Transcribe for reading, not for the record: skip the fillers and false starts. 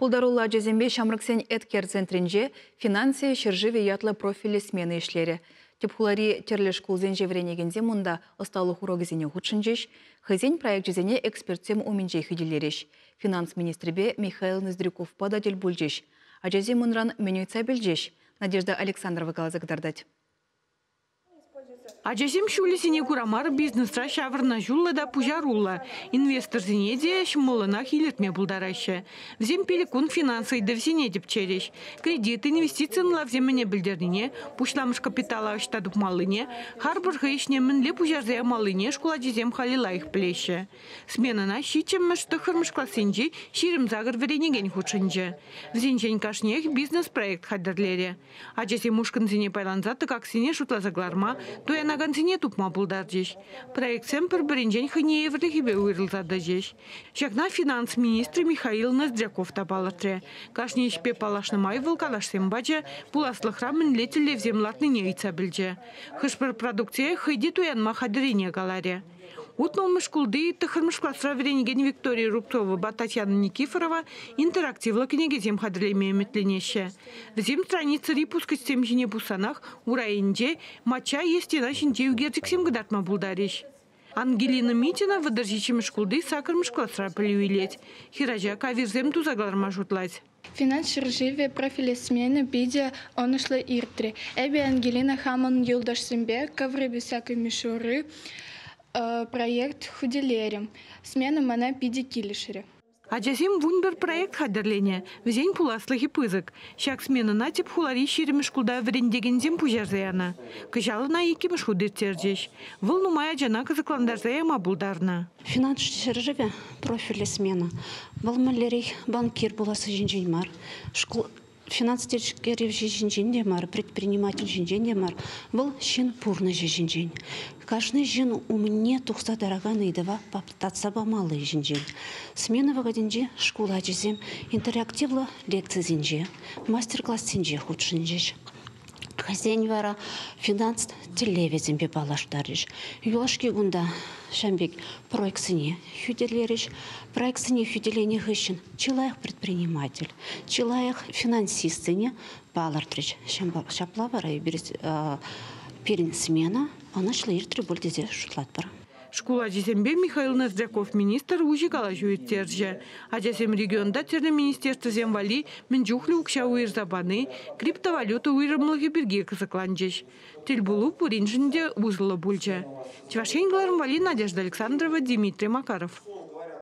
Пултаруллӑ ачасемпе ҫамрӑксен Эткер центрӗнче «Финансия ҫӗршывӗ» ятлӑ профильлӗ смена ӗҫлерӗ. Тӗп хулари тӗрлӗ шкулсенче вӗренекенсем унта ӑсталӑх урокӗсене хутшӑнчӗҫ, хӑйсен проекчӗсене экспертсем умӗнче хӳтӗлерӗҫ. Финанс министрӗпе Михаил Ноздряковпа та тӗл пулчӗҫ. Ачасем унран мӗн ыйтса пӗлчӗҫ? Надежда Александрова каласа кӑтартать. Ачасем ҫулӗсене кура мар бизнесра ҫаврӑнӑҫуллӑ та пуҫаруллӑ. Инвесторсене те ҫӑмӑллӑнах илӗртме пултараҫҫӗ. Вӗсем 5 кун финанс ыйтӑвӗсене тӗпчерӗҫ. Кредит, инвестици ӑнлавсем мӗне пӗлтернине, пуҫламӑш капитала ӑҫта тупмаллине, харпӑр хӑй ӗҫне мӗнле пуҫарса ямаллине шкул ачисем халӗ лайӑх пӗлеҫҫӗ. Сменӑна 7-мӗш, 9-мӗш классенчи 28 вӗренекен хутшӑнчӗ. Вӗсенчен кашниех бизнес-проект хатӗрлерӗ. Ачасем ушкӑнсене пайланса тӑкаксене шутласа кӑларма, туянакансене тупма пултарчӗҫ. Проектсем пӗр-пӗринчен хӑйне евӗрлӗхӗпе уйрӑлса тӑчӗҫ. Ҫакна финанс министрӗ Михаил Ноздряков та палӑртрӗ. Кашни ӗҫпе паллашнӑ май вӑл канашсем пачӗ, пуласлӑхра мӗнле тӗллевсем лартнине ыйтса пӗлчӗ. Хӑш-пӗр продукцие хӑй те туянма хатӗррине каларӗ. 60-мӗш шкулти 9-мӗш класра вӗренекен Виктория Рубцовӑпа Татьяна Никифорова интерактивлӑ кӗнекесем хатӗрлеме ӗмӗтленеҫҫӗ. Вӗсем страницӑри пускӑчсем ҫине пуссанах урайӗнче, мачча е стена ҫинче ӳкерчӗксем кӑтартма пултарӗҫ. Ангелина Митина 37-мӗш шкулти 8-мӗш класра пӗлӳ илет. Хӗрача кавирсем туса кӑларма шутлать. Финанс ҫӗршывӗ профильлӗ смена питӗ ӑнӑҫлӑ иртрӗ. Эпӗ Ангелина хамӑн юлташсемпе «Ковры без всякой мишуры» проект хӳтӗлерӗм. Смена мана питӗ килӗшрӗ. Ачасем 11 проект хатӗрленӗ. Вӗсен пуласлӑхӗ пысӑк. Ҫак сменӑна тӗп хулари 20 шкулта вӗрентекенсем пуҫарса янӑ. Кӑҫал ӑна иккӗмӗш хут ирттерчӗҫ. Вӑл нумай ачана кӑсӑклантарса яма пултарнӑ. Финанс ҫӗршывӗ профильлӗ смена. Вӑл мӗнлерех банкир пуласси ҫинчен мар, шкул финанс тишкерӳҫи ҫинчен те мар, предприниматель ҫинчен те мар, вӑл ҫын пурнӑҫӗ ҫинчен. Кашни ҫын умне тухса тӑракан ыйтӑва татса памалли ҫинчен. Смена вӑхӑтӗнче шкул ачисем интерактивлӑ лекцисенче, мастер-классенче хутшӑнчӗҫ. Хӑйсен вара финанс тӗллевӗсемпе паллаштарӗҫ. Юлашки кунта ҫавӑн пек проектсене хӳтӗлерӗҫ. Проектсене хӳтӗленӗ хыҫҫӑн чи лайӑх предприниматель, чи лайӑх финансистсене палӑртрӗҫ. Ҫапла вара эпир пирӗн смена ӑнӑҫлӑ иртрӗ пуль тесе шутлатпӑр. Шкул ачисемпе Михаил Ноздряков министр уҫӑ калаҫу ирттерчӗ. Ачасем регионта тӗрлӗ министерствӑсем валли мӗн чухлӗ укҫа уйӑрса пани, криптовалюта уйрӑмлӑхӗ пирки кӑсӑкланчӗҫ. Тӗлпулу пуриншӗн те усӑллӑ пулчӗ. Чӑваш Ен кӑларӑм валли Надежда Александрова, Дмитрий Макаров.